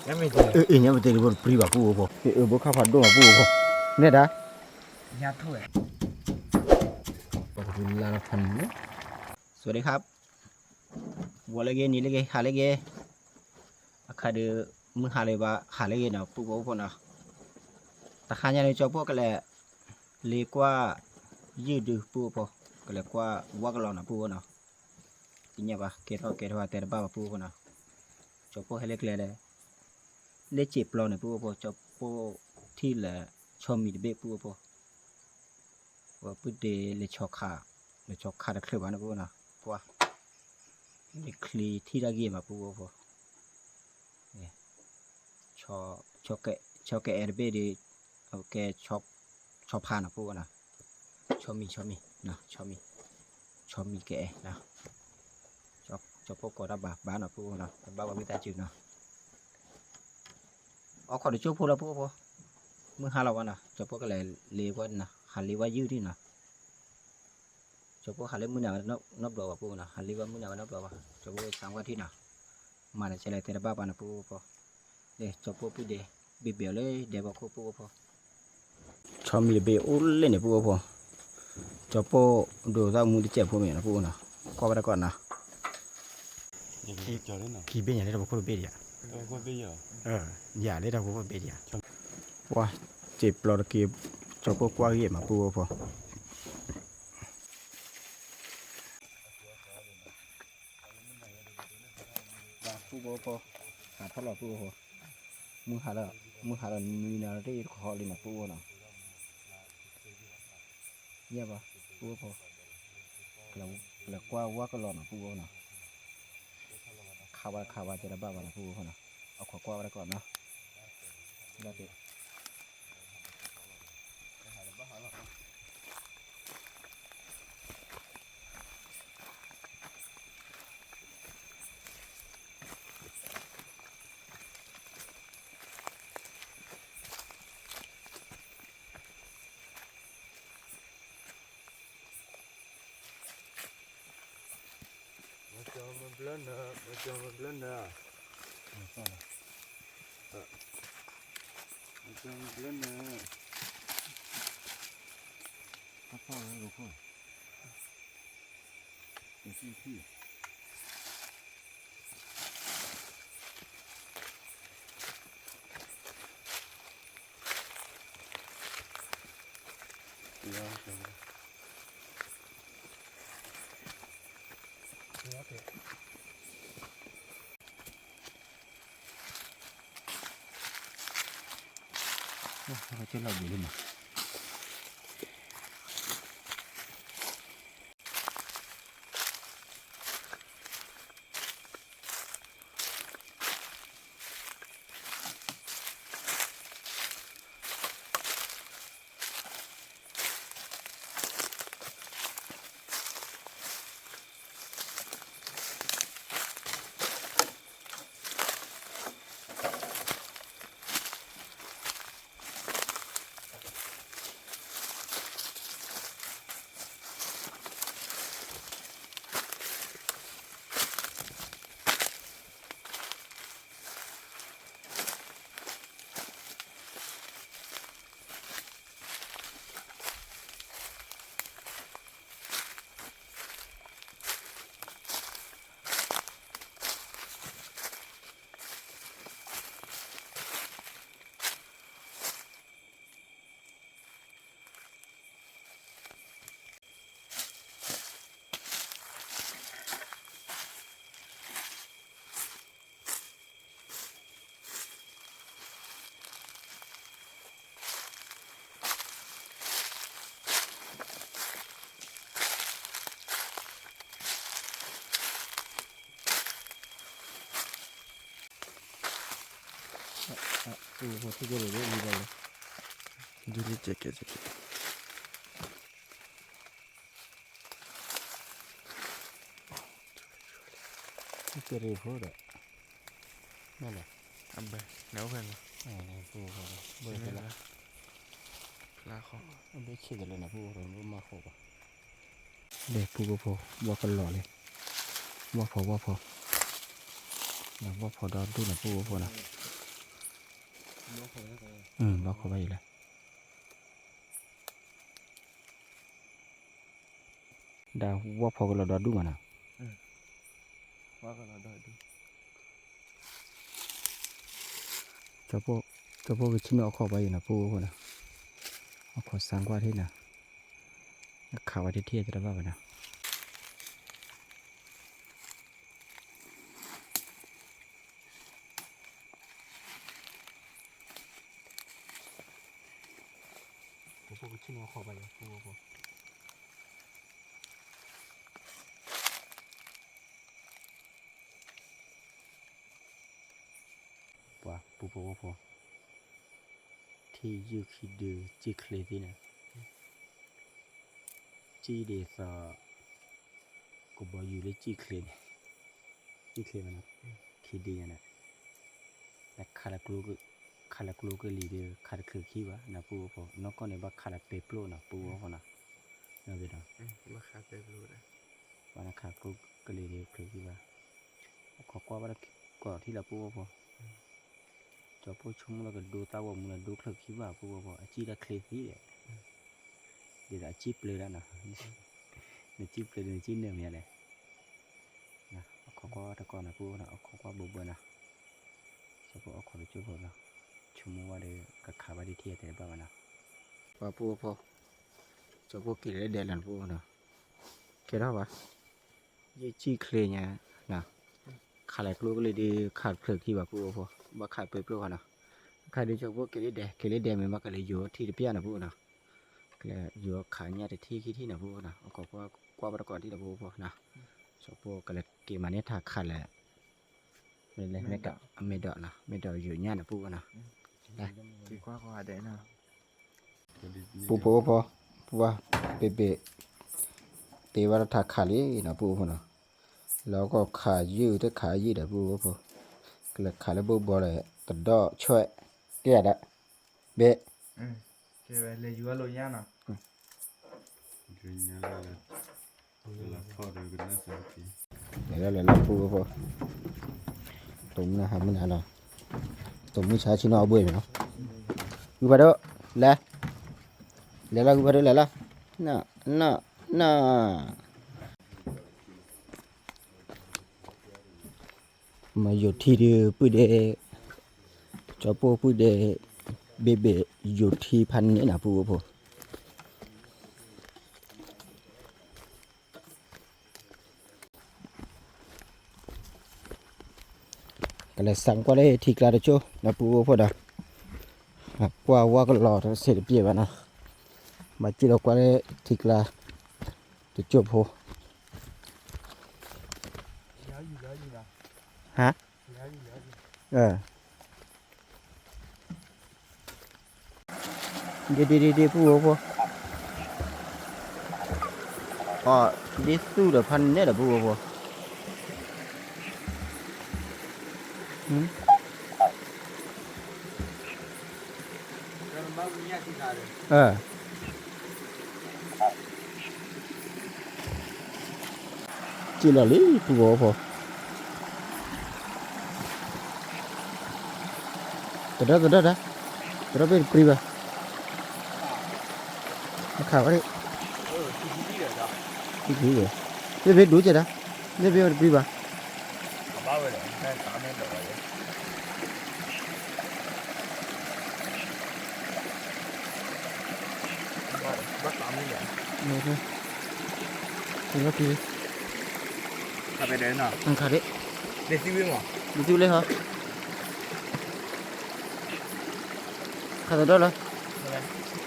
ညါမ့ၢ်တ့ၢ်လံ ညါမ့ၢ်တ့ၢ်လံ ဖိတပြံဘၣ် ပုၢ်ဖိ, အဘိခါဖးဒိၣ်မး ပုၢ်ဖိ, နဲဒၣ်, ညါထိၣ်ဝဲ, ပကလါလီၤဖးန့ၣ်, สวัสดีครับ, ဂီၤလၢဂ့ၤ နံၤလၢဂ့ၤ ဟါလၢဂ့ၤ, အခါဒုး မုၢ်ဟါလၢဘၣ် ဟါလၢဂ့ၤနီၤ ပုၢ်ဖိဖိနီၤ, တဟါညါန့ၣ် ကၠီပိၢ်ကလဲၤ လ့ကွၢ် ယုၢ်ဒု ပုၢ်ဖိ, ကလဲၤကွၢ်ဝါကလီၤနီၤ ပုၢ်ဖိနီၤ, တညါဘၣ် ကဲထီၣ်ကဲထီၣ်တဲတဘၣ်ဘၣ် ပုၢ်ဖိနီၤ, ကၠီပိၢ်ဟဲလၢကျဲလဲၣ်, လၢစံာ်ပျီန့ၣ် ပုၢ်ဖိ, ကၠီပိၢ်ထံၣ်လၢ ဆီမံၤတဘ့ၣ် ပုၢ်ဖိ, ဝဲပုၢ်ဒ့လၢဆီခါ, လၢဆီခါတချုးဘၣ်န့ၣ် ပုၢ်ဖိနီၤ, ပှၤ လၢချံထံၣ်တၢ်ဂ့ၤမး ပုၢ်ဖိ, ဆီကဲအဲတဘ့ၣ်ဒီး ကဲ ဆီဖါနီၤ ပုၢ်ဖိနီၤ, ဆီမံၤ ဆီမံၤ, ဆီမံၤ, ဆီမံၤကဲအဲနီၤ, ကၠီပိၢ်ကိးတၢ်ဘၣ်ဘၣ်နီၤ ပုၢ်ဖိနီၤ, တဘၣ်ဝဲမ့ၢ်တၢ်စုနီၤ, အိၣ်ခိးတကၠိၢ်ဖိလီၤ ပုၢ်ဖိ, မုၢ်ဟါလီၤဝဲနီၤ ကၠီပိၢ်ကလဲၤလ့ဝဲနီၤ ဟးလ့ဝဲယုၢ်ဒံနီၤ, ကၠီပိၢ်ဟးလၢမုၢ်နၤဝဲ နီတဘျီဘၣ် ပုၢ်ဖိနီၤ, ဟးလ့ဝဲမုၢ်နၤဝဲနီတဘျီဘၣ်, ကၠီပိၢ်ဆါဝဲထံနီၤ, မၤတကဲလဲၣ်တဲတဘၣ်ဘၣ်နီၤ ပုၢ်ဖိ, လၢကၠီပိၢ်ပုၢ်ဒ့ ဘ့ၣ်ဘ့ၣ်အီၤလၢဒဲကီၢ်ခိၣ် ပုၢ်ဖိ, ဆီမံၤတဘ့ၣ်အိၣ်လၢန့ၣ် ပုၢ်ဖိ, ကၠီပိၢ်ဒိးသးမူတစဲးဖိမ့ၢ်နီၤ ပုၢ်ဖိနီၤ, ကွၢ်ဝဲတၢ်ကီးနီၤ, ကံဘ့ၣ်ညါလၢတၢ်ဖိခိၣ်တဘ့ၣ်ဒံးဧါ, ယၤလၢတၢ်ဖိခိၣ်တဘ့ၣ်ဒံးဧါ, ပှၤ စံာ်ပျီတက့ၢ်, ကၠီပိၢ်ကွၢ်ဂ့ၤမး ပုၢ်ဖိ ပုၢ်ဖိဖိ, ဟးထီၣ်လီၤ ပုၢ်ဖိ, မုၢ်ဟါလီၤ, မုၢ်ဟါလီၤနွံနၣ်ရံၣ်တခီလံနီၤ ပုၢ်ဖိနီၤ, ယဲၢ်ဘၣ် ပုၢ်ဖိ, လဲၤကွၢ်ဝါကလီၤနီၤ ပုၢ်ဖိနီၤ, ခးဝဲခးဝဲကဲတဘၣ်ဘၣ်နီၤ ပုၢ်ဖိနီၤ, အခိးကွၢ်ဝဲတၢ်ကီးနီၤ, လၢက့ မၤကၠီမၤဘျၢနၤ, မၤကၠီမၤဘျၢနၤ, မၤကၠီမၤဘျၢနၤ, တၢ်ဖီၣ်ဝဲ ကလီၤဘျုးလံမး. ကရ့ဖိဒီး အဘဲ နအိၣ်ဖဲန့ၣ် ဘဲ ဖျါဃီ အဘဲဆ့ၣ်တလၢနဖိ မၤဃီဘၣ် ဒီးပုၢ်ဖိ ဝါကလီၤလံ ဝါဖိ ဝါဖိ ဝါဖိဒီဒူၣ်န့ၣ် ပုၢ်ဖိနီၤ ဘီခိၣ်ဘၣ်ယံၤလဲၣ်. ဒၣ်ဝီဖီကလီၤဒီဒူၣ်မးနီၤ. ကၠီဖိကဆ့ၣ်နီၤအခီၣ်ဘၣ်ယံၤနီၤ ပူဖိနီၤ. အခီၣ်စၢ်ကွၢ်ထံနီၤ. အခးဝဲတထံၣ်တဘၣ်ဘၣ်နီၤ. ကၠီဖိကဆ့ၣ်နီၤအခီၣ်ဘၣ်ယံၤ ပူဖိ ပှၤပူဖိဝဲဖိ, ထံယုၢ်ခံဒုစံၣ်ချ့သ့န့ၣ်, စံၣ်ဒ်သိး ကဘီယူၤလၢစံၣ်ချ့န့ၣ်, စံၣ်ချ့မးနီၤ, ခံဒုညါန့ၣ်, လၢခးလၢကျိ, ခးလၢကျိကလံၤဒီး ခးတချုးခံဘၣ်နီၤ ပူဖိ, နီၢ်ကီၢ်န့ၣ် ဘၣ်ခးလၢပဲပျိနီၤ ပူဖိနီၤ, နီၤ, ဘၣ်ခးကျိကလံၤဒီးချုးခံဘၣ်, အခီၣ်ကွၢ်ဘၣ်တကီၢ်ထံလီၤ ပူဖိ, ကၠီဖိဆိကမိၣ်လၢကဒိသးဝီမူလၢဒိချၢခံဘၣ် ပူဖိ, အစံၣ်တၢ်ချ့သ့ဒီး, ဒ်သိးအစံၣ်ပျၢၤဒၣ်နီၤ, နစံၣ်ပျၢၤဒီးနစံၣ်နၢၤမ့ၢ်လဲၣ်. အခီၣ်ကွၢ်တကီၢ်န့ၣ် ပူဖိနီၤ, အခီၣ်ကွၢ်ဘၢဘၢနီၤ, ကၠီဖိအခီၣ်တကၠိဖိနီၤ, ဆိကမိၣ်ဝဲဒီး ကခးဘၣ်ဒ်ထံၣ်တဲတဘၣ်ဘၣ်နီၤ, ပှၤပူဖိ, ကၠီဖိက့ၤလၢဒဲးလီၤ ပူဖိနီၤ, ကဲထီၣ်ဘၣ် ယစံၣ်ချ့ညါ, ခးလၢကျိကလံၤဒီး ခးတချုးခံဘၣ် ပူဖိ, ဘၣ်ခးပဲပျိဃီနီၤ, ခးဒုးကၠီဖိက့ၤလၢဒဲး, က့ၤလၢဒဲးမ့ၢ်ဘၣ်ကလဲၤယိၤထံတပျၢ်နီၤ ပူဖိနီၤ, ကလဲၤယိၤခးညၣ်တထံၣ်ခံထံၣ်နီၤ ပူဖိနီၤ, အခီၣ်ကွၢ်ကွၢ်ဘၣ်တကီၢ်ထံလီၤ ပူဖိနီၤ, ကၠီဖိကလဲၤက့ၤမၤန့ၢ်ထးခးလၢ မ့ၢ်ဒီး, မ့ၢ်ဒီးယိၤညၣ်န့ၣ် ပူဖိနီၤ, ပူဖိဖိ, ပှၤဘ့ၣ်ဘ့ၣ်, တ့ဘၣ်တၢ်ခးလံနီၤ ပူဖိနီၤ, လီၤကီၢ်ခးယုၢ်တခးယုၢ်ဒီး ပူဖိဖိ, ကလဲၤခးလၢဘိၣ်ဘီဒီး တဒီၣ်ဆွဲၣ်, ကဲဒၣ်, ဘ့ၣ် လဲၤလီၤလဲၤလီၤ ပူဖိဖိ, တိၢ်မုၢ်နၤဟးမုၢ်နၤနီၤ, တိၢ်မုၢ်ဆါဆ့ၣ်နီၤအဘှဲၣ်မ့ၢ်နီၤ, ဂုၢ်ဖးဒိၣ်, လဲၤ, လဲၤလီၤ ဂုၢ်ဖးဒိၣ် လဲၤလီၤ, န, န, န မ့ၢ်ယိၤထံဒီး ပုၢ်ဒဲး, ကၠီဖိပုၢ်ဒဲး, ဘ့ၣ်ဘ့ၣ်ယိၤထံဖးန့ၣ်နီၤ ပူဖိဖိ, ကလဲၤစးကွၢ်လၢထံကျါတကၠိနီၤ ပူဖိဖိဒီး, ကွၢ်ဝဲကလီၤတစဲးတပျဲၢ်ဘၣ်နီၤ, ဘၣ်စံၣ်လီၤကွၢ်လၢထံကျါတကၠိဖိ ဟါ, ဒ့ဒ့ဒ့ဒ့ ပူဖိဖိ, အီၤ, ဒ့သူၣ်ဒီးဖးနဲၣ်ဒီး ပူဖိဖိ စံၣ်လီၤလံ ပူဖိဖိ, တဒီတဒီတၢ်, တဒီဘ့ၣ်တပြံဘၣ်, အခါဝဲ, ဘ့ၣ်ဘ့ၣ်ဒိကဲဒၣ်, ဘ့ၣ်ဘ့ၣ်တပြံဘၣ် ခါဒ့, ဒ့သူၣ်လၢဟီ, ခါတဒီလၢ,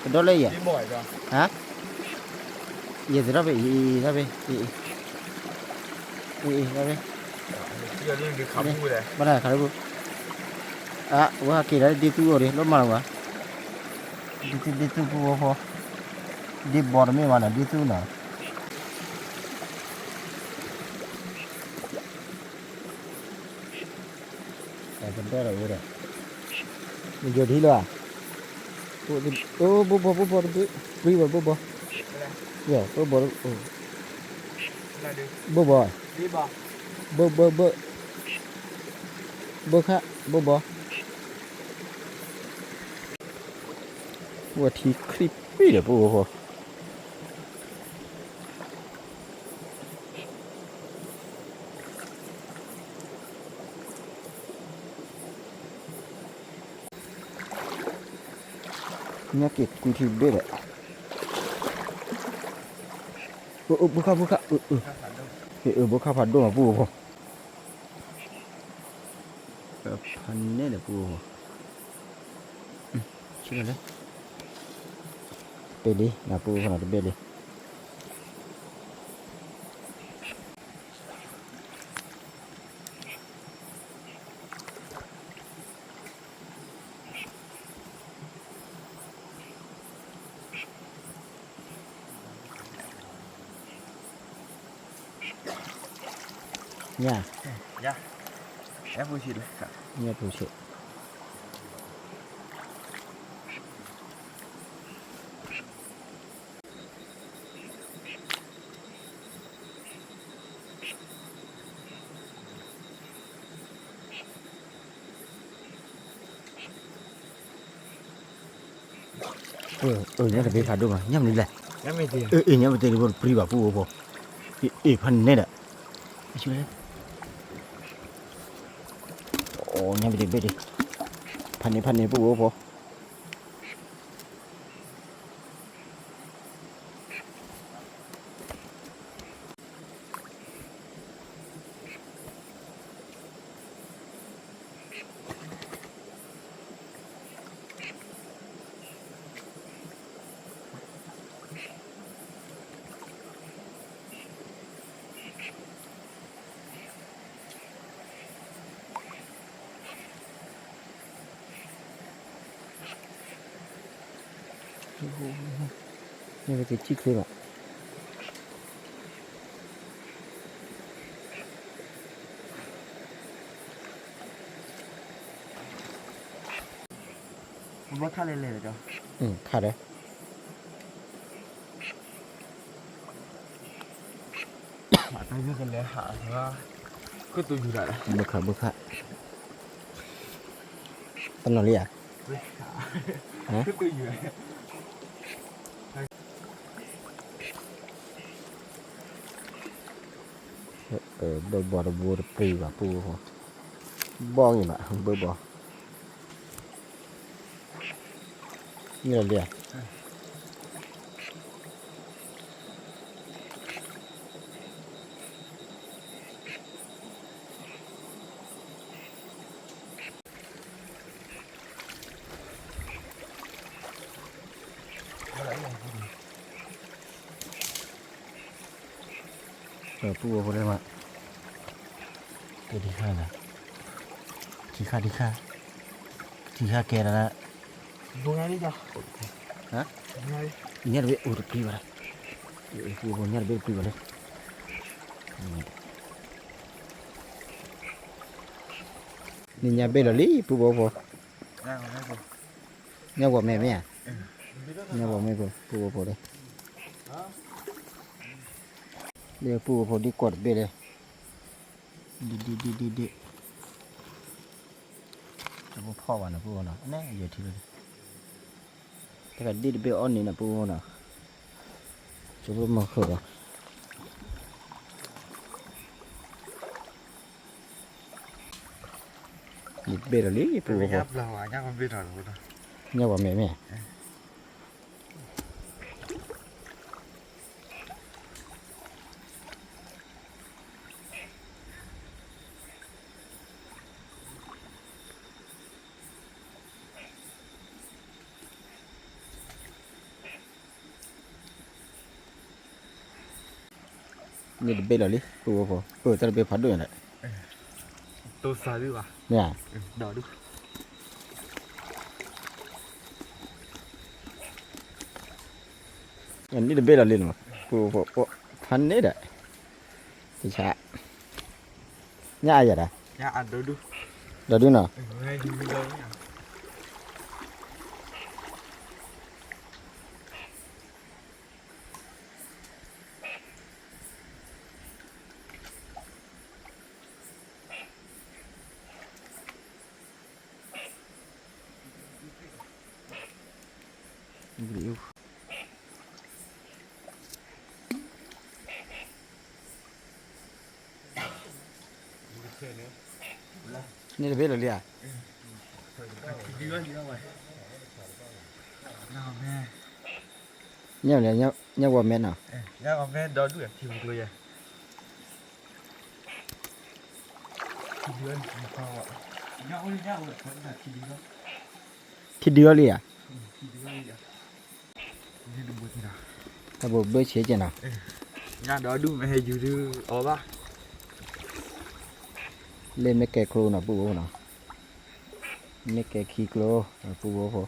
တဒီလၢယဲ, ဟါ, ယဲတဒီဖဲအံၤ, တဒီဖဲအံၤ, အံၤ, တဒီဖဲ, ဘၣ်တၢ်ခါလၢပူၤ, အဝဲဟဲက့ၤလၢ ဒ့သူၣ်အိၣ်ဒံး လီၤမၢ်လီၤဝဲ, ဒ့သူၣ် ဒ့သူၣ်ပူဖိဖိ, ဒ့ဘီတမ့ၢ်ဘၣ်နီၤ ဒ့သူၣ်နီၤ. တဒီဒီးအိၣ်ဒီး, မ့ၢ်ယိၤထံလၢၤဘၣ်, အိၣ် ဘိၣ်ဘီ ဘိၣ်ဘီတဘ့ၣ်, ပြံဘီ ဘိၣ်ဘီ, ဘိၣ်ဘီ, ဘိၣ်ဘီ, ဘိၣ်ဘီ ဘိၣ်, ဘိၣ်ခါ ဘိၣ်ဘီ. ဝဲထံခရံာ်ပံၤဒီးပူဖိ ညၣ်က့ၤကွံထံဘ့ၣ်ဒီး ဘိခါဘိခါ ဘိခါဖးဒိၣ်မးပူဖိ ဖးန့ၣ်ဒီးပူဖိ ဆံလၢ တဘ့ၣ်လံ နပူဖိနီၤ တဘ့ၣ်လံ ညၣ် ညၣ်ပူဆံး အၢ ညၣ်တဘ့ၣ်ဖးဒိၣ်မး ညၣ်မနုၤလဲၣ် အၢ အၢ ညၣ်မ့ၢ်တ့ၢ်လံ ဘိတပြံဘၣ်ပူဖိ အ့ ဖးန့ၣ်ဒီး ညၣ်မ့ၢ်တ့ၢ်ဘ့ၣ်တ့ၢ် ဖးန့ၣ် ဖးန့ၣ်ပူဖိ ညၣ်ဝဲတ့ၢ်ဆံချ့ဘၣ် ဘၣ်ခါလဲၣ်လဲၣ်ဒီး ခါဒီး တၢ်ယကလဲၤဟး ဘၣ်ခါ ဘၣ်ခါ တနီၤလံဧါ ဘၢဘီတဘိတပှ့ၤဘၣ်ပူဖိ ဘီဂ့ၤဘၣ် ဘၢဘီ န့ၣ်လံဧါ ပူဖိလၢမး ကဲဒံးခါလီၤ ထံခါဒံးခါ ထံခါကဲလီၤ ညၣ်တဘ့ၣ်အိၣ်တပျံၤဘၣ်လီၤ ညၣ်တဘ့ၣ်တပျံၤဘၣ်လီၤ န့ၣ်ညၣ်ဘ့ၣ်လီၤလံ ပူဖိဖိ ညၣ်ဂီၤမဲာ်မ့ၢ်ဧါ ညၣ်ဂီၤမဲာ်ဖိ ပူဖိဖိလံ လၢပူဖိဖိဒ်ကွီၢ်တဘ့ၣ်လံ ဒ်ဒ်ဒ်ဒ်ဒ် တဖိဖီၣ်ဘၣ်နီၤ ပူဖိနီၤ အနဲယထံၣ်လီၤ တကးဒ်တဘ့ၣ်အီၣ်န့ၣ်နီၤ ပူဖိနီၤ ကၠိဖိမီၤဃုာ်ဒီး န့ၣ်ဘ့ၣ်လီၤလံ ပူဖိဖိ ညၣ်ဂီၤမဲာ်မ့ၢ် န့ၣ်တဘ့ၣ်လီၤလံ ပူဖိဖိ အၢ တၢ်တဘ့ၣ်ဖးဒိၣ်ညါဒီး တိစၢ်ဒုဘၣ် မ့ၢ်ဧါ ဒီးဒု န့ၣ်တဘ့ၣ်လီၤလံန့ၣ် ပူဖိဖိ ဖးန့ၣ်ဒီး တဆါ ညၣ်အါယၤဒီး ဒီးဒုနီၤ ဘျံးအူ န့ၣ်တဘ့ၣ်လၢာ်လံဧါ, ညၣ်လဲၣ်, ညၣ်ဂီၤမဲနီၤ, ခံဒုအီၤလံဧါ, တၢ်ဘိးဘၢဆံးကဲနီၤ, ညၣ်ဒီဒူၣ်မ့ၢ်ဟဲယူၤဒုးအီၤဘၣ်, လၢမ့ၢ်ကဲကျိနီၤ ပုၢ်ဖိနီၤ, မ့ၢ်ကဲခံကျိ ပုၢ်ဖိဖိ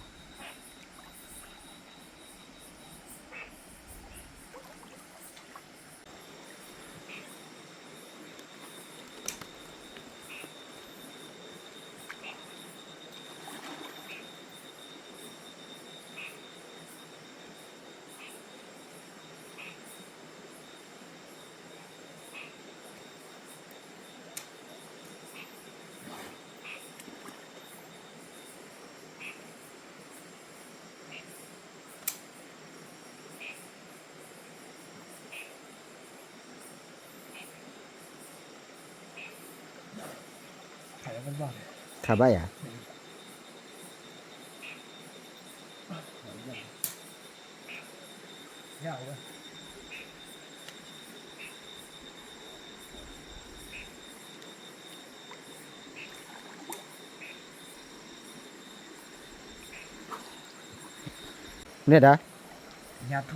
ခးဘၣ်ယၤ မ့ၢ်ဒၣ်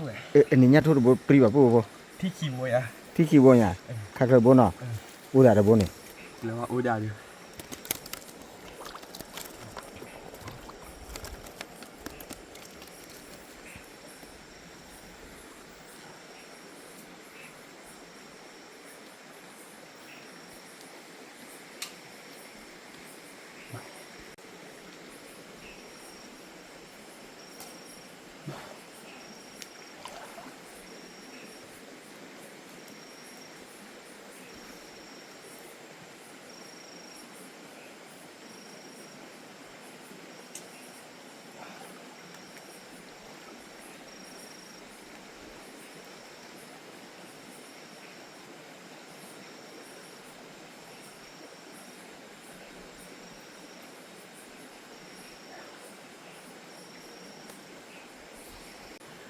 နံၤညၣ်ထိၣ်တဘိပြံဘၣ် ပုၢ်ဖိ, ထံၣ်ခံဘိညါ, ခါချၢဘိနီၤ, အိၣ်ဒၣ်တဘိန့ၣ်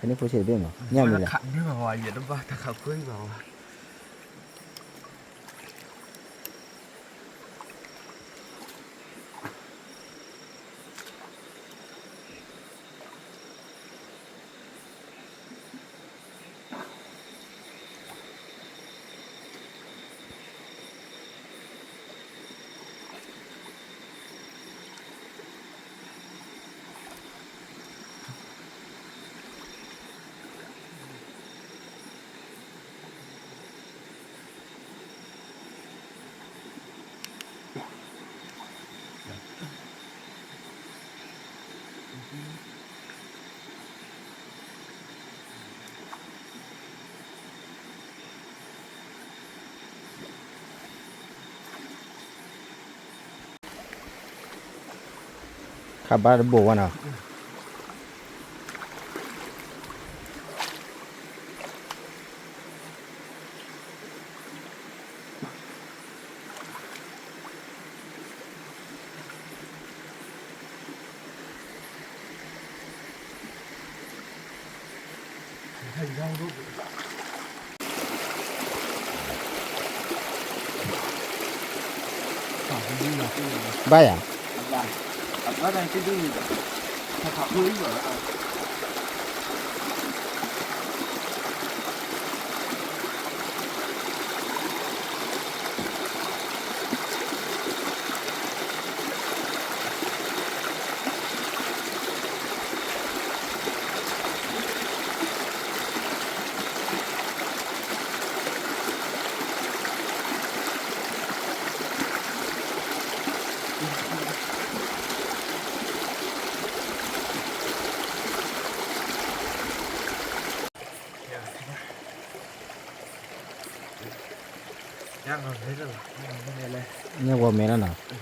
ဖဲန့ၣ်ဖိဆံးတဘ့ၣ်မး ညၣ်မံၤလဲၣ် ယတဘၣ်တၢ်ခးခွဲဘၣ်ဝဲ ခးဘၣ်တဘိဝဲနီၤ ဘၣ်ယၤ ညၣ်ဂီၤမဲလီၤနီၤ ညၣ်ဂီၤမဲလီၤနီၤ ညၣ်ဂီၤမဲလီၤနီၤ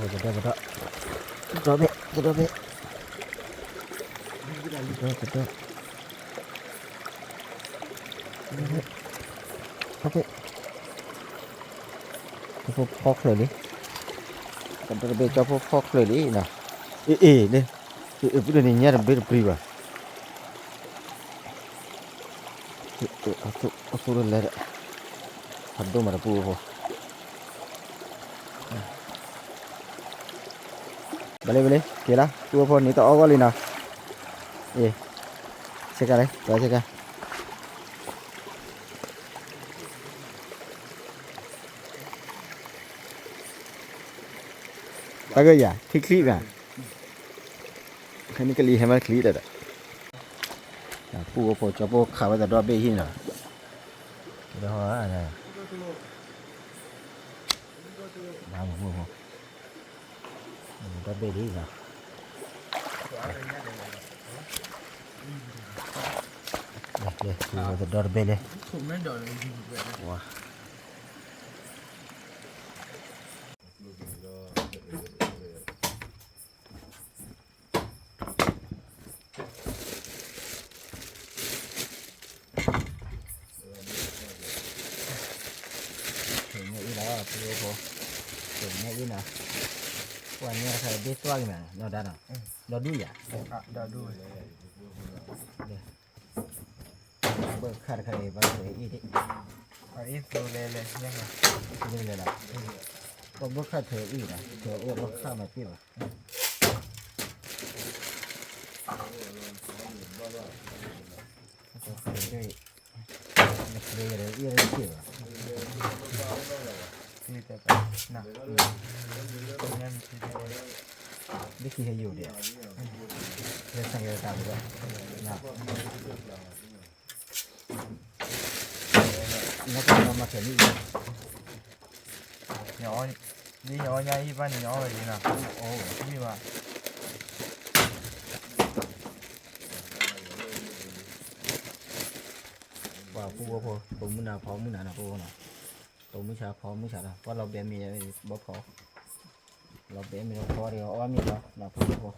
ကဒီကဒီ, ကဒီဘ့ၣ်, ကဒီဘ့ၣ်, ကဒီ, ကဒီ, ကဒီဘ့ၣ်, ကၠီဖိဖီချၢၣ်လံ, ကဒီတဘ့ၣ် ကၠီဖိဖီချၢၣ်လံနီၤ, အ့ၣ်အ့ၣ်န့ၣ်, အ့ၣ်အ့ၣ် ပဒိၣ်န့ၣ်ညါတဘ့ၣ်တပြံဘၣ် အသူတလဲဒီး, ဖးဒိၣ်မးတပူဖိ, ဘၣ်လံဘၣ်လံ က့ၤလီၤ ပူဖိန့ၣ်တအီၣ်ဂီၢ်လံနီၤ, အ့ၣ်, ဆ့ကၤလံ ပဆ့ကၤ, တၢ်ဂ့ၢ်ယၤ ထံချံဘၣ်, ခဲန့ၣ်ကလံၤဟဲမးချံတၢ်ဒီး, ပူဖိကၠီဖိခးဝဲတဒီဘ့ၣ်ဟံၣ်နီၤ, ဒီး, ဘၣ်မူဖိ ဒီဘ့ၣ်လံနီၤ, တဒီတဘ့ၣ်လံ, ထုးညါအံၤလီၤ ပူဖိ, ထုးညါအံၤနီၤ, ပှၤညါတခါဒ့သွါက့ၤမး နီၢ်ဒါနီၤ, ဒီဒူၣ်ယၤ, ဘၢခၣ်တခါအံၤ ဘၣ်ထုးအံၤဒံး, လဲၤလဲၤ, လဲၤလီၤ, ပဘၢခၣ်ထုးအံၤနီၤ ထုးအံၤဘၢခၣ်မၤပ့ၢ်ဘၣ် နပျ့ၤဒီး အံၤတစ့ၢ်ဘၣ်, ဒ်ခံဟဲယိာ်ဒံး, လၢဆၣ်က့ၤတၢ်ပူၤဒီး, နကမၤမၤခဲးနံၣ်အံၤ, ဒ်ယအီၣ်ညါအံၤဘၣ်န့ၣ် ယအီၣ်ဝဲဒၣ်နီၤ, အီၣ်ဝဲမ့ၢ်ဘၣ် ပှၤပူဖိဖိ တိၤမုၢ်နၤဖီမုၢ်နၤနီၤ ပူဖိနီၤ, တိၤမုၢ်ဆါဖီမုၢ်ဆါလီၤ ပှၤလီၤဘဲမ့ၤဘၣ်ဖီ, လီၤဘဲမ့ၤလီၤဖီဒီးအီၣ်မ့ၤလီၤ နီၤပူဖိဖိ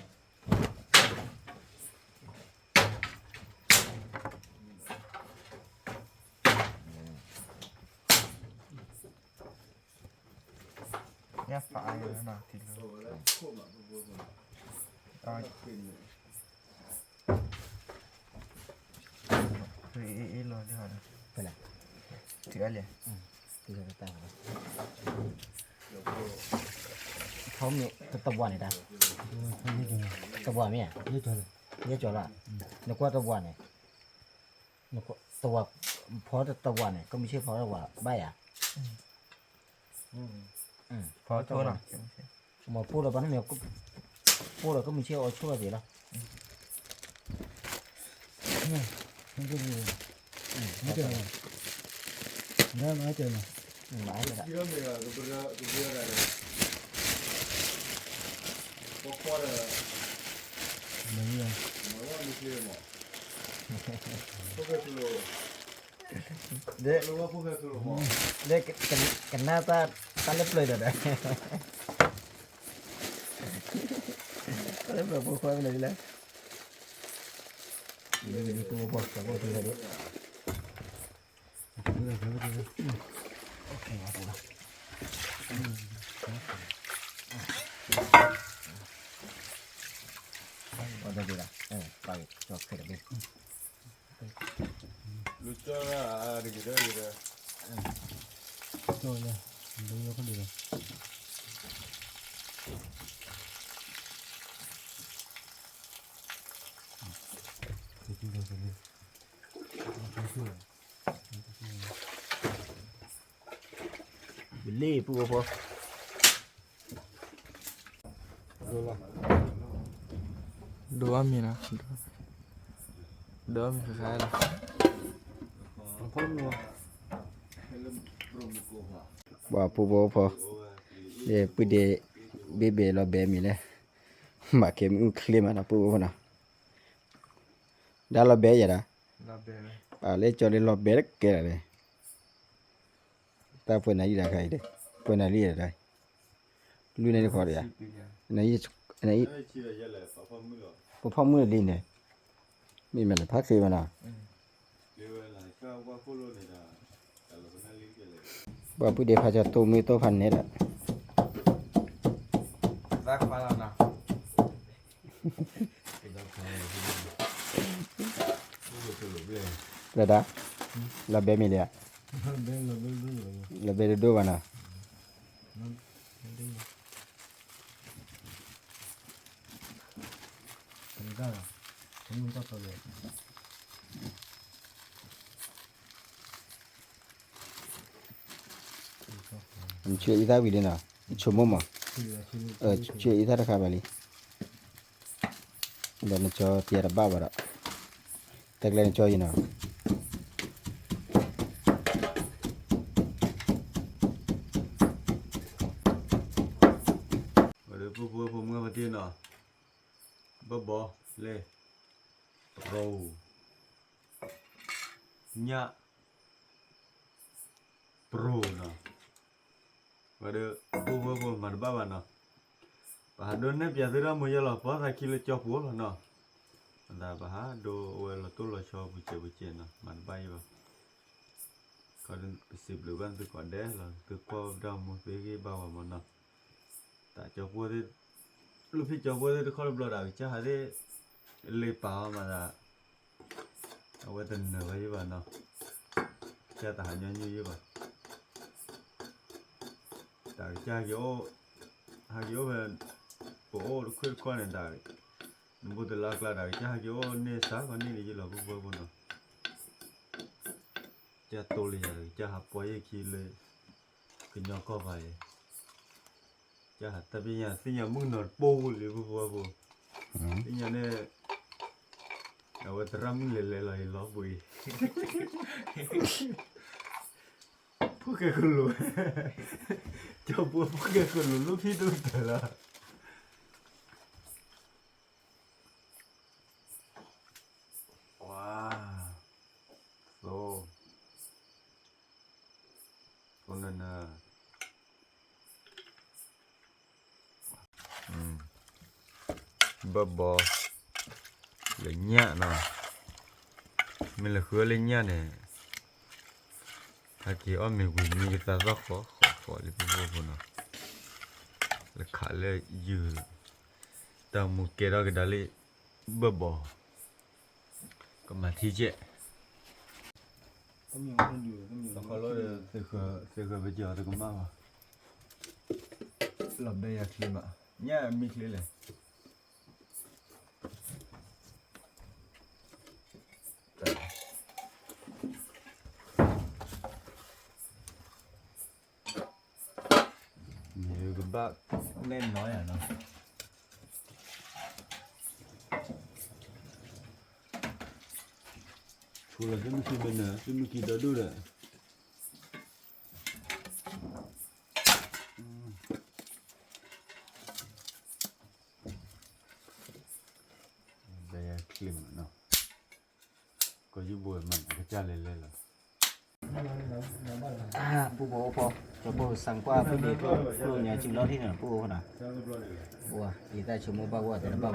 ညၣ်ဖးအါယၤနီၤ ထံလီၤ, အ့ၣ်လီၤလံ, ဖဲလဲၣ်, ထံအါလဲၣ်, ထံတၢ်, ဖီမ့ၢ်တဝၤန့ၣ်တၢ်, တဝၤမ့ၢ်ဧါ, ယဲကၠီၤလီၤ, နကွၢ်တဝၤန့ၣ်, တဝၤ, ဖီတဝၤန့ၣ် ကမုၢ်ဆ့ၣ်ဖီတဝၤဘၣ်ယၤ ဖီတဝၤ, မ့ၢ်ပိၢ်ဒီးဘၣ်န့ၣ်, ပိၢ်ဒီးကမုၢ်ဆ့ၣ်အီၤဆိၣ်အီၤသ့လီၤ, မ့ၢ်, မ့ၢ်, မ့ၢ်, ဒ်, ကနၣ်တၢ်လၢပျၢၤဒီး, တၢ်လၢပျၢၤဖိခွါမနုၤလဲၣ်, ပှၤဖိသ့ၣ်တဖၣ်ဒ် ပှၤဒိးဘ့ၣ်လီၤ, ပှၤကၠီခဲတဘ့ၣ်, လူကၠီတဂ့ၤဒီး, ကၠီလၢ, လူကၠီခီဒံးလီၤ, ဘလ့ၣ်ပူဖိ, ဒိးအီၣ်မ့ၤနီၤ, ဒိးအီၣ်မ့ၤဃါလီၤ, ပှၤပူဖိဖိ, ပုၢ်ဒ့, ဘ့ၣ်ဘ့ၣ်လီၤဘဲမ့ၤလဲၣ်, မၤကဲမ့ၣ်အူချ့မးနီၤ ပူဖိဖိနီၤ, ဒါလီၤဘဲယၤဒီး, အလၢကၠီလၢလီၤဘဲတကဲလီၤ, တၢ်ပှဲၤနၤလံတခါအံၤ, ပှဲၤနၤလံတခါအံၤ, လွံၢ်န့ၣ်တခီဒီးယၤ, ပဖီမုၢ်လံန့ၣ်, မ့ၢ်မဲာ်လၢဖးသ့ဝဲနီၤ, ပှၤပုၢ်ဒ့ဖးကၠီတိၢ်မုၢ်တိၢ်ဖးန့ၣ်ဒီး ပျဲဒၣ်, လီၤဘဲမ့ၢ်ဒံးဧါ, လီၤဘဲတဒိၣ်ဘၣ်နီၤ, နဆှၢအံသၣ်ဝံၤလံနီၤ, နဆိကမိၣ်မး, ဆှၢအံသၣ်တခါဘၣ်လံ, ဒီးနကၠီတယၤတဘၣ်ဘၣ်ဒီး, တၢ်ကျဲနကၠီအံၤနီၤ ဝဲဒီးပုၢ်ဖိဝဲၢ်ဖိမုၣ်ဖိတ့ၢ်နီၤ, ဘၢၣ်ဘီလဲၣ်, ပရိ, ညၣ်, ပရိနီၤ, ဝဲဒီး ပုၢ်ဖိဝဲၢ်ဖိမၤတဘၣ်ဘၣ်နီၤ, ပဟးဒိးနဲၣ်ပၠးသုတၢ်မူယဲလီၤ ပသးခံလၢကၠီပူၤလီၤနီၤ, အသးပဟးဒိးဝဲလီၤတိၢ်လီၤဆီပူၤစဲးပူၤစဲးနီၤ မၤတဘၣ်ယဲဘၣ်, ခီဒ်ပစံးဘျုးဘၣ်သုကိးဂၤဒဲးလီၤ သုကွၢ်ဝဲပတၢ်မူသုဟ့ၣ်ဂံၢ်ဘါဝဲမးနီၤ, တၢ်ကၠီပူၤသ့ၣ်, လၢဖံကၠီပူၤသ့ၣ်တခီတဘျီဒီး ကစၢ်ဟးသ့ၣ်, လ့ပာ်အီၤမးသး, အဝဲတနၢၤဝဲယဲဘၣ်နီၤ, ကစၢ်တဟးညီနုၢ်ယဲဘၣ်, တၢ်ကစၢ်ဟဲက့ၤအိၣ်, ဟဲက့ၤအိၣ်ဖဲ, ပအိၣ်တခွ့ၣ်တခီန့ၣ်တၢ်, နဘူးတလါကျါတၢ်ကစၢ်ဟဲက့ၤအိၣ်န့ၢ်စၢ်ကီးန့ၣ်န့ၣ်ယဲလီၤ ပုၢ်ဖိဝဲၢ်ဖိနီၤ ကစၢ်တိလံယၤဒီး ကစၢ်ဟးပီယဲၢ်ခံလၢ ကညီကီၢ်ပၤအံၤ, ကစၢ်ဟးတၢ်ပညိၣ်သ့ၣ်ညါမုၣ်ကနီၤတပိၢ်လံ ပုၢ်ဖိဝဲၢ်ဖိ, သ့ၣ်ညါန့ၣ်, အဝဲသရၣ်မုၣ်လဲၤလဲၤလီၤအံၤလီၤပှ့ၤအံၤ, ဖုကဲဃလိၤ, ကၠီပူၤဖုကဲဃလိၤ လူၢ်ဖံးဒိၣ်ကတၢၢ်လီၤ. ဝါ, သိ, သိနၢနၢ, ဘၢၣ်ဘီ, လၢညၣ်နီၤ, မ့ၢ်လဲၤဃုအီၣ်လၢညၣ်န့ၣ်, ဟဲက့ၤအီၣ်မ့ၤဝံၤမံကသးသီၣ်ဃီဃီဃီလံ ပုၢ်ဖိဝဲၢ်ဖိနီၤ, လဲၤခးလၢယုၢ်, တၢ်မူကဲထီၣ်ကဒါလံ, ဘၢၣ်ဘီ, ကမၤထံကဲး, သဃီၤလီၤဒီး, သဃီၤပကီၤတကမၣ်ဘၣ်, လီၤဘဲယၤချ့မး, ညၣ်မံချ့လဲၣ် မ့ၢ်ကဘၣ်နဲၣ်နီၤယၤနီၤ, ဆိလီၤသုမုၢ်ခံမ့ၢ်နၢၤ သုမုၢ်ခံဒီဒိၣ်ဒီး, ဘဲယၤချ့မးနီၤ, ကယုၢ်ဘိမး ကစၢ်လဲၤလဲၤလီၤ. ပုၢ်ဖိအိၣ်ဖိ, ကၠီဖိစံကွၢ်ဖုဒ့ဖျိညါစုလီၤထံၣ်န့ၣ် ပုၢ်ဖိနီၤ, အိၣ်, ယတၢ်ဆိကမိၣ်ဘၣ်ဝဲတဲတဘၣ်ဘၣ်,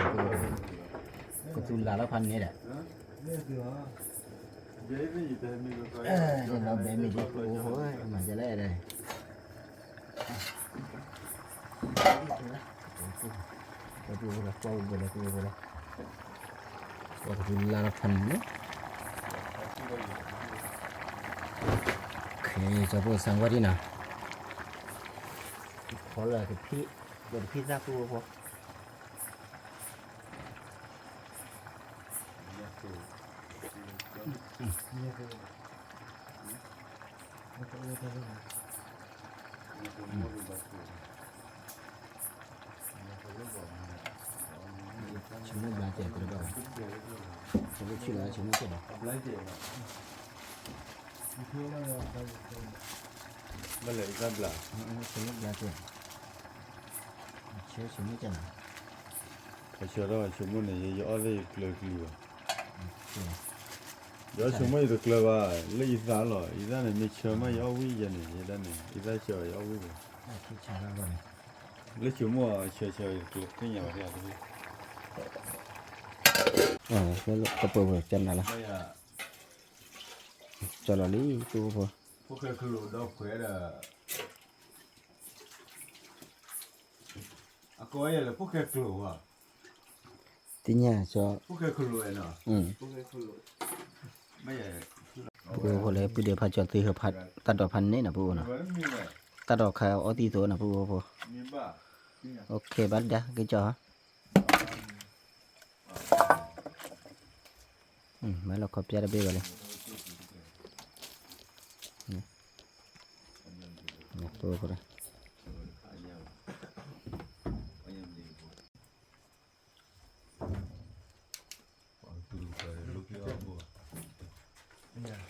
ကသူလၤလီၤဖးန့ၣ်ဒီး, လီၤဘဲမ့ၢ်ဒ်ပုၢ်ဖိဧၢ မၤဒ်လဲၣ်ဒီး ပှၤကသူလၤလီၤဖးန့ၣ်လီၤ, ကၠီဖိစံကွၢ်ဒ်နီၤ, ဖီလၢကဖံး, ကဖံးသၣ်ပုၢ်ဖိဖိ ဆိကမိၣ်ဘျါကဲးတဘၣ်ဘၣ်, ဆိကမိၣ်ဆံးလီၤ ဆိကမိၣ်ကဲးလီၤ, ဘၣ်လဲၣ်တၢ်ဘျါ, ဆိကမိၣ်ဘျါကဲး, ဆိကမိၣ်ကဲးလီၤ, ဆိကမိၣ်န့ၣ် ယအီၣ်လၢယကျၢၤကလံၤဘၣ်, ယအီၣ်ဆိကမိၣ်ယတကျၢၤဘၣ်, လၢယသးလီၤ, ယသးန့ၣ် မ့ၢ်ဆၢမးယအီၣ်ဝံၣ်ယဲန့ၣ်, ယသးန့ၣ် ယသးဆၢယအီၣ်ဝံၣ်ဘၣ်, ဆၢလီၤန့ၣ် လၢဆိမိၣ်ဆၢဆၢ သ့ၣ်ညါဘၣ်ဒ် ကပၢၤဝဲကနၣ်လီၤ, ကၠီလီၤလံ ပုၢ်ဖိ, ဖိၣ်ဃဲကလိာ်ဒီးခွဲးဒီး အကိးယၤလၢဖိၣ်ဃဲကလိာ်ဘၣ်, သ့ၣ်ညါကၠီ, ဖိၣ်ဃဲကလိာ်နီၤ, ဖိၣ်ဃဲကလိာ်, ပုၢ်ဖိလၢပုၢ်ဒဲးဖးကၠီသ့ဟၢဖး, တၢ်ဒိးဖးန့ၣ်နီၤ ပုၢ်ဖိနီၤ, တၢ်ဒိးခါအီသံၣ်သိနီၤ ပုၢ်ဖိဖိ, OK ဘၣ်ဒၣ်ကၠီ, မ့ၢ်လီၤခီပျၢ်တဘ့ၣ်ဘၣ်လံ, ပုၢ်ဖိ, ပှၤလီၤအီလီၤပုၢ်ဖိ, တမ့ၢ်ဘၣ်, လီၤ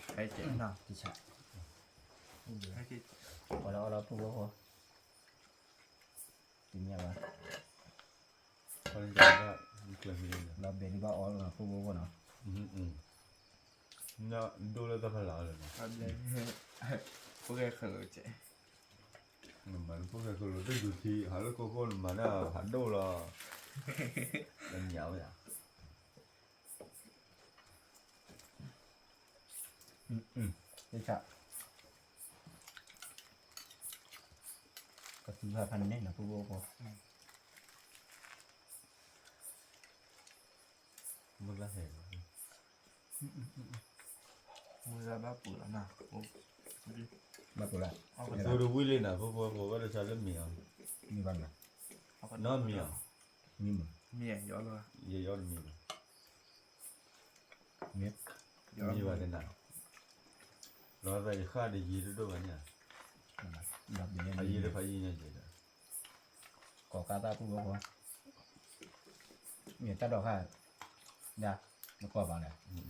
ဘဲဒ်ဘၣ်အီလီၤပုၢ်ဖိနီၤ, ဒိၣ်လၢတၢ်ဖးလၢ်အီလီၤနီၤ, ဖိၣ်ဃဲကလိာ်, နမၤလၢဖိၣ်ဃဲကလိာ် တဒုးထံ ဟးလၢခိခိၣ် နမၤဒၣ်ဟးဒိၣ်လီၤ, လၢညါဝဲယါ ကသူၣ်ဖးဖးန့ၣ် နဖိဖိဖိ, မုၢ်လၢ်ဟဲလီၤ, မုၢ်လၢ်ဘၣ်ပူၤလီၤနီၤ, ဘၣ်ပူၤလီၤ, အသိတဝံၣ်လံနီၤ ဖိဖိဖိ ဘၣ်တဆါလၢမံၤအီၤ, မံၤဘၣ်နီၤ, နီၢ်မံၤအီၤ, မံၤမး, မံၤယီၤလီၤ, ယယီၤတမံၤဘၣ် မ့ၢ်ဘၣ်ကနၣ်, လီၤသးယဃၣ်ဒီးယံၤတဒိၣ်ဘၣ်န့ၣ်, အယံၤတဖးယံၤညါကဲးဒီး, ကိးကါသၣ်ပုၢ်ဖိဖိ, မ့ၢ်တၢ်ဒိးခါ, ဒၣ်, နကိးဘၣ်လဲၣ်,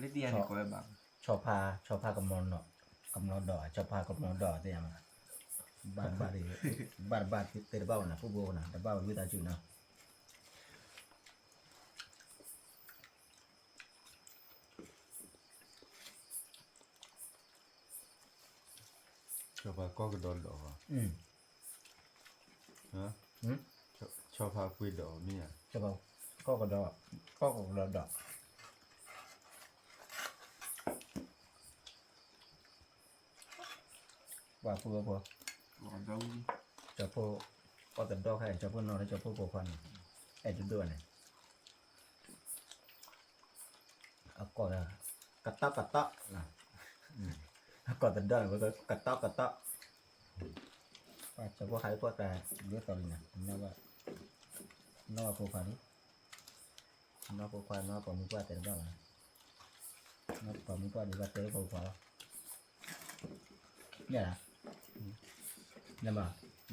လၢတံၢ်အန့ၣ်ကိးဝဲဘၣ်, ဆီဖါ, ဆီဖါကမီၤနီၤ, ကမီၤဒီး, ဆီဖါကမီၤဒီးသ့ၣ်ညါမး, ဘၣ်တဘၣ်, ဘၣ်တဘၣ်သ့တဘၣ်ဝဲနီၤ ပုၢ်ဖိဖိနီၤ တဘၣ်ဝဲဝံသးစူၤနီၤ ဆီဖါကီၢ်ကဒီးဒီး, ဆီဖါပှ့ၤဒီးမ့ၢ်ဧါ, ကီၢ်ကဒီး, ကီၢ်ကဒီးဒီး, ပှၤဖိဖိ, ကၠီဖိ, အီၣ်တဒီခါအံၤ ကၠီဖိနီၤလၢကၠီဖိပိာ်ခွါန့ၣ်, အဲၣ်ဒိၣ်ဒိၣ်န့ၣ် အကိးဒီး ကတီၢ်ကတီၢ်, အကိးတဒီန့ၣ် ကတီၢ်ကတီၢ်, ကၠီဖိဟးလၢပှၢ်ကျါ ဒ်သိးလံန့ၣ်, နီၢ်ဖိခွါလံ, နီၢ်ဖိခွါ နီၢ်ပိာ်မုၣ်ပှၢ်တဲတဘၣ်ဘၣ်, နီၢ်ပိာ်မုၣ်ပှၢ်ဒ်ဘၣ်တဲဖိခွါလီၤ, န့ၣ်, နမ,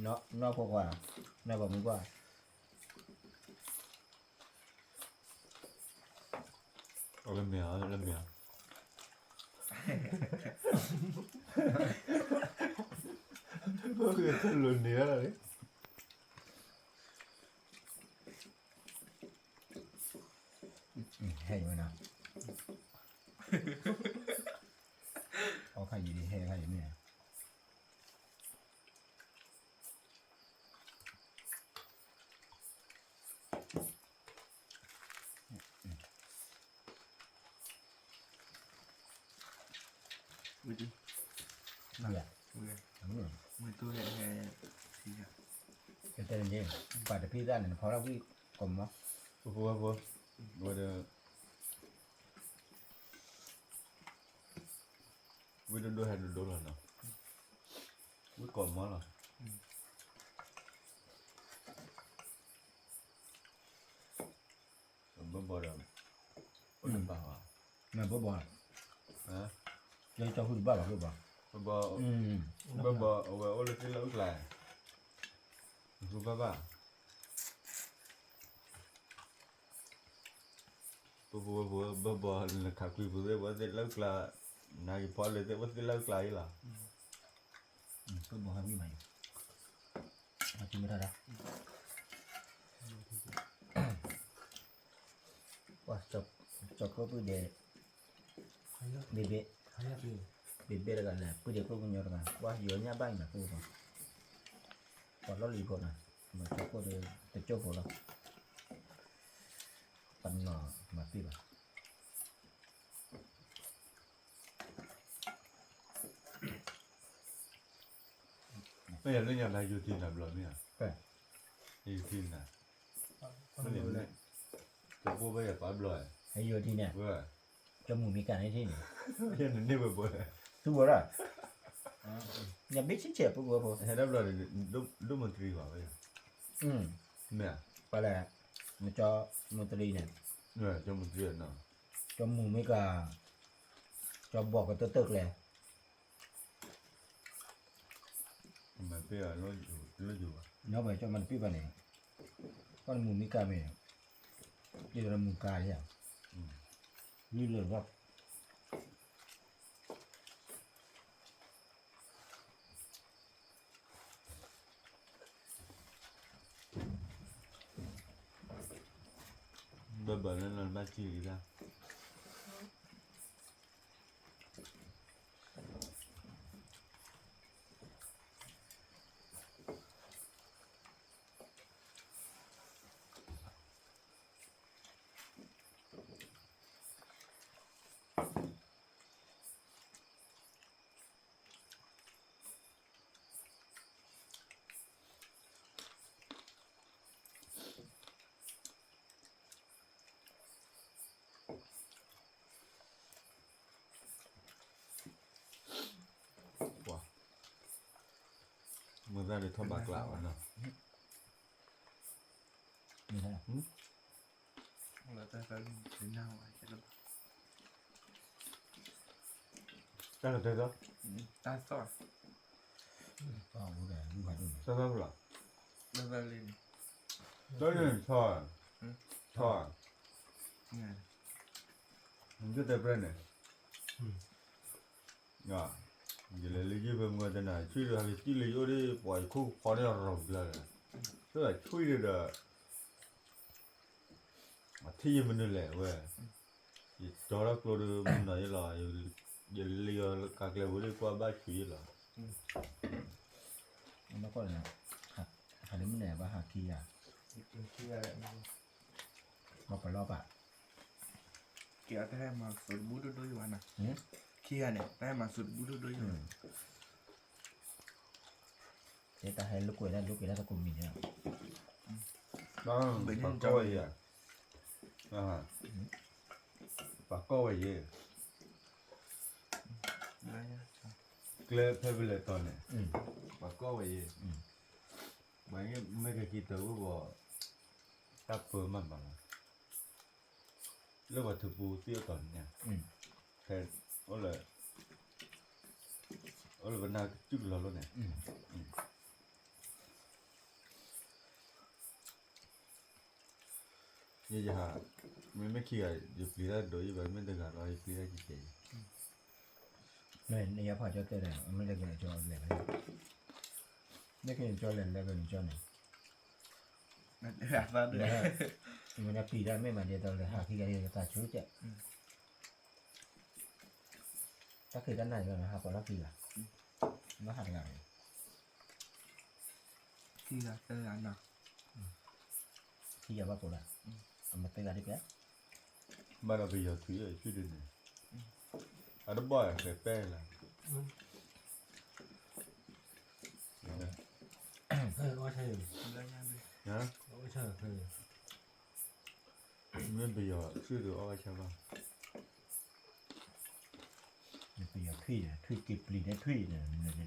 နီၢ်ဖိခွါ, နီၢ်ပိာ်မုၣ်ပှၢ် လၢမ့ၢ်ဧါ, လၢမ့ၢ်ဧါ, လၢန့ၣ်ဧါ, ဟဲအံၤမ့ၢ်နီၤ, အီခါအံၤ ဟဲခါအံၤမ့ၢ်ဧါ ဝံၤဒံ, ဝံၤ, ဝံၤတူၢ်ဟဲ, ဟဲ, ကတဲန့ၣ်, ပှၤတဖံးသၣ်န့ၣ် နဖီထီၣ်ဝံၣ်ကိးမီၤ, ဖိဖိဖိ, ဝဲဒီး ဝံၣ်ဒိၣ်ဒိၣ်ဟဲဒိၣ်ဒိၣ်လီၤနီၤ, ဝံၣ်ကိးမီၤလီၤ, ဘၣ်ဘီဒီး, အိၣ်တဘၣ်ဘၣ်, ဘၣ်ဘီ, ကၠီဃုတဘၣ်ဘၣ်, ဘၣ်ဘီ, ဘၣ်ဘီ အဝဲအိၣ်လၢသ့ၣ်လၢအုၣ်ကျါ, ဃုဘၣ်ဘၣ် ပပဝဲပဝဲဘၣ်ဘၣ် နခးကွံာ်ပူၤသ့ၣ် ပဝဲသ့ၣ်လၢကျါ, နကဖီလၢသ့ၣ် ပဝဲသ့ၣ်လၢကျါအံၤလီၤ, ပဘၣ်ဟးဝံၣ်မး, အကမ့ၢ်တၢ်ဒၣ်, ကၠီဖိပုၢ်ဒဲး, ဘ့ၣ်ဘ့ၣ်, ဘ့ၣ်ဘ့ၣ်တဂၤလဲၣ် ပုၢ်ဒဲးကျိၣ်ကညီတဂၤ ပှၤယီၤညၣ်ဘၣ်အံၤမး ပှၤ လီၢ်လံၤဖိနီၤ, မၤကၠီၣ်ဖိဒီး တကၠိၢ်ဖိလီၤ, ပနီၤမၤသ့ဘၣ်. မ့ၢ်လၢညါဘၣ်ယူၤထံနၤဘျီမ့ၢ်ဧါ, ယူၤထံနၤ, တဘိဘၣ်ယပာ်ဘျီ, ယူၤထံန့ၣ်, ကၠီမုၢ်မံကၤန့ၣ်ထံန့ၣ်, ယန့ၣ်န့ၢ်ဝဲဘိ, သူဝဲဒၣ်, ညၣ်ဘ့ၣ်ဆံဆဲးပူဖိ, ဟဲဒၣ်ဘျီန့ၣ်, ဒိၣ်မုၢ်တရံးဘၣ်ဝဲ, မ့ၢ်, ပှၤလဲၣ်, ကၠီမုၢ်တရံးန့ၣ်, ကၠီမုၢ်တရံး, ကၠီမုၢ်မံကၤ, ကၠီဘီၣ်ကတၢၢ်တၢၢ်ကျဲ မၤပ့ၢ်အီၤလၢယိၤဘၣ်, ညီဘၣ်ကၠီမၤတပ့ၢ်ဘၣ်န့ၣ်, ကီၢ်မုၢ်မံကၤမ့ၢ်, ဒ်သိးမုၢ်ကၤယါ, လွံၢ်လၢာ်ဘၣ် ဘၣ်ဘၣ်လၢနဘၣ်ထံၣ်လံတၢ် ပှၤ, မုၢ်သၣ်ဒုးထီၣ်ဘၣ်ကျးဝဲနီၤ, တၢ်ကတဲသီ, တၢ်သီ, တၢ်သီလီၤ, တၢ်န့ၣ်ထီၣ်, ထီၣ်, နတဲပြဲန့ၣ် ယလဲၤလၢယုၢ်ဖဲမုၢ်တနၤ ဆံၣ်ဒီးဟဲက့ၤတံၢ်လၢယအိၣ်ဒ် ပှၤယခိၣ်ဖီန့ၢ်ရီၤကျါဒီး, ဆၢဆံၣ်ဒီး, အထံၣ်ယမနုၤလဲၣ်ဝဲ, ယကၠီထီၣ်ကျိဒီးမုၢ်နီၤယလီၤ, ယလံၤအီၤကၤကျဲဖိဒ်ကွၢ်ဘၣ်ဆံၣ်ယလီၤ, ဟးလၢမုၢ်န့ၣ်ဘၣ်ဟးခံဂၤ, ဘၣ်ပလီၢ်ဘၣ် ကဲအတၢ်ဟဲမၤစိတဘူၣ်ဒိၣ်ဒိၣ်ယံၤဘၣ်နီၤ, ခံဂၤန့ၣ် တၢ်ဟဲမၤစိတဘူၣ်ဒိၣ်ဒိၣ်ယံၤဘၣ်, တဲတၢ်ဟဲလိာ်ကွဲဒၣ်လိာ်ကွဲဒၣ်တကိးမံၤန့ၣ်, ပှၤကိးဝဲယဲ, ပှၤကိးဝဲယဲ, ကျဲဖဲပလဲၤတီၤန့ၣ်, ပှၤကိးဝဲယဲ, ပှၤမ့ၢ်ကက့ၤတၢ်ဝဲဘၣ်, တၢ်ပၢမၤမၤလီၤ လၢပှၤထူးပူၤသ့ၣ်အတီၢ်န့ၣ်, ဖဲ, အိၣ်လၢ, အိၣ်လၢပနၢ်ကစၢ်ကလီၤလိာ်န့ၣ်, ယယဟး, မ့မ့ၢ်ခံဂၤ ယပျံၤတၢ်ဒိၣ်ယံၤဘၣ် မ့ၢ်တဂၤလီၤ ယပျံၤတၢ်ကကဲးယံၤ, မ့ၢ်နယဲဖးကၠီတဲဒီး မ့ၢ်လၢကၠီလဲၤလၢ, မ့ၢ်ကၠီလဲၤလၢကၠီန့ၣ် မ့ၢ်နပျံၤတၢ်မ့ၢ်မၤဒ်သိးလၢဟးခံဂၤယသးဆိကဲး, တၢ်ခံးတၢ်နၤယၤန့ၣ် ဟးကိးလီၤခံဂၤ, ဘၣ်ဟးတဂၤန့ၣ်, ခံဂၤသၢဂၤနီၤ, ခံဂၤဘၣ်ကိးလၢ, အမၤသၢဂၤဒ်ကဲ, ဘၣ်ဒီးပယီၤထွံၣ်အံၤထွံၣ်ဒ်န့ၣ်, အတဘီၣ်ဃဲၤပဲလၢ မ့ၢ်ပယီၤထွံၣ်ဒီးအီၣ်ဝဲဆၢဘၣ်, ပယီၤထွံၣ်ဒီး ထွံၣ်က့ၤပျံၤန့ၣ်ထွံၣ်န့ၣ်, န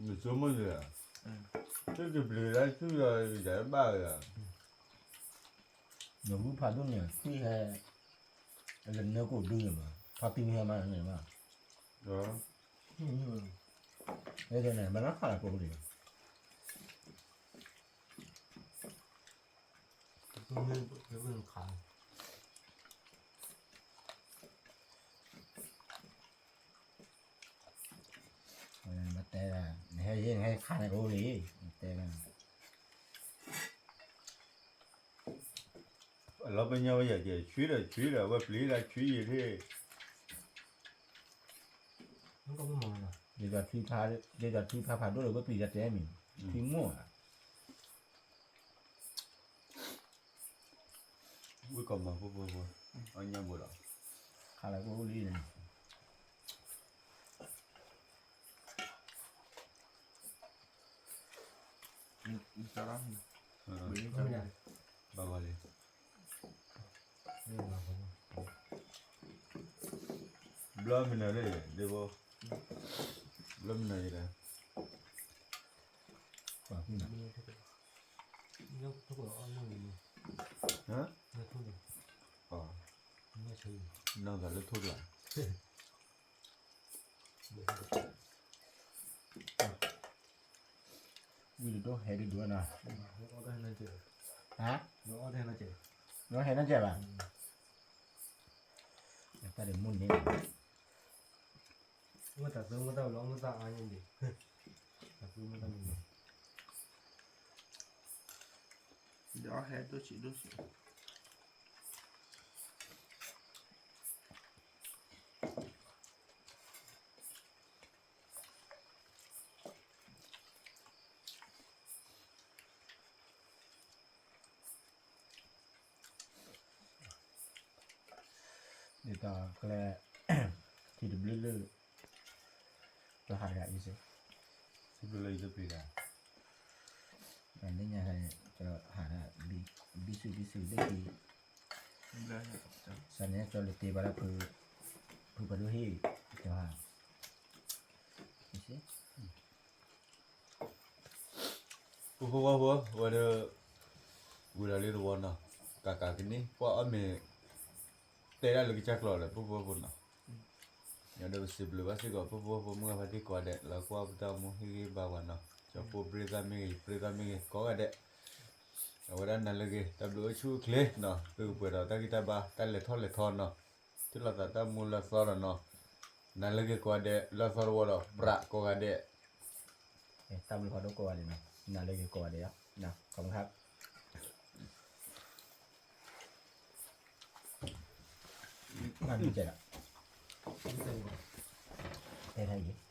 ဆိကမိၣ်န့ၣ်, ထွံၣ်က့ၤပျံၤလၢထွံၣ်ဒီး ယဘၣ်ဂၤ, နဝံဖးဒိၣ်န့ၣ် ထွံၣ်ဟဲ, လၢနၢကိၣ်ဒုန့ၣ်မး ဖးပံဟဲမးန့ၣ်မး, မ့ၢ်န့ၣ် မ့ၢ်နခးလၢကိးပူၤလံ မ့ၢ်ခး, မ့ၢ်တဲ, နဟဲယဲၢ်နဟဲခးန့ၣ်ကအိၣ်လံ, မ့ၢ်တဲ, အလီၤပညီဝဲယၤကဲ ဆွံဒီးဆွံဒီး ဝဲပျံၤဒၣ်ဆွံယံၤထံၣ်, ဒ်သိးထွံၣ်ဖး, ဒ်သိးထွံၣ်ဖးဖးဒိၣ်ဒီး ဝဲပျံၤတၢ်တဲမံၤ ထံမိၢ်ဧါ, ဝံၣ်ကီးမၤဖိဖိဖိ, အီၣ်ညၣ်ဘိဒီး, ခါလၢကအိၣ်လံန့ၣ်, ဘၣ်ဂီၤလံ. ဘျီမနုၤလဲၣ်, ဒ့ဘိ, ဘျီမနုၤလဲၣ်, နီၢ်သးလၢထိၣ်ကျါ, ဝံၤတဒိၣ်ဟဲဒုဒုနီၤ, ဟါ, ဒီးဟဲနီၢ်ကဲဘၣ်, တၢ်ဒုးမုၢ်န့ၣ်, မ့ၢ်တၢ်သူမ့ၢ်တၢ်လီၤမ့ၢ်တၢ်အါန့ၣ်, တၢ်သူမ့ၢ်တၢ်မုၢ်န့ၣ်, ဒီးဟဲဒိၣ်ဆံးဒိၣ်ဆံး ဒ်သိးကျဲ ထံတဘျုးလၢ ကဟးဒၣ်အံၤစ့ၢ်, ထံဘျုးလၢယတပျံၤဒၣ်, လၢညါ ဟးဒၣ် ဘံစုဘံစုလၢကံ, စးန့ၣ် ကၠီလၢတ့ဘၣ်ဒၣ် ဖုပှၤဒိၣ်ဟ့ၣ်, ကၠီဟး ပဖိဝဲဖိ ဝဲဒၣ် ဝံၤဒီးလံတဝီနီၤ, ကကးကနံၣ် ပှၤအီၣ်မ့ၤ တဲဒၣ်လၢကစၢ်ကျိာ်လၢ ပဖိဝဲဖိနီၤ, ဒီးပစံးဘျုးဘၣ်စ့ၢ်ကီး ပဖိဝဲဖိမုၢ်ဂၢ်ဖါတံၢ်ကိးဂၤဒဲး လၢကွၢ်ပတၢ်အိၣ်မူဟ့ၣ်ဂံၢ်ဘါပှၤနီၤ, ကၠီဖိပြ့သၣ်မ့ၢ်ဂ့ၤ ပြ့သၣ်မ့ၢ်ဂ့ၤ ကိးဂၤဒဲး, အဝဲဒၣ်နၤလၢဂ့ၤ တၢ်ဘျုးအိၣ်ဆူၣ်အိၣ်ချ့နီၤ, သုကပှဲၤဒီးတၢ်ဂံၢ်တၢ်ဘါ တၢ်လဲၤထီၣ်လဲၤထီနီၤ, ထံၣ်လိာ်သးတၢ်မူလၢသီဒီးနီၤ, နၤလၢဂ့ၤကိးဂၤဒဲး လၢသီတဝီဒီး ပြးကိးဂၤဒဲး, တၢ်ဘျုးဖးဒိၣ်ကိးဂၤဒဲးနီၤ, နၤလၢဂ့ၤကိးဂၤဒဲး, ခီမခါ မ့ၢ်ကဲဒီး တဲထါအံၤ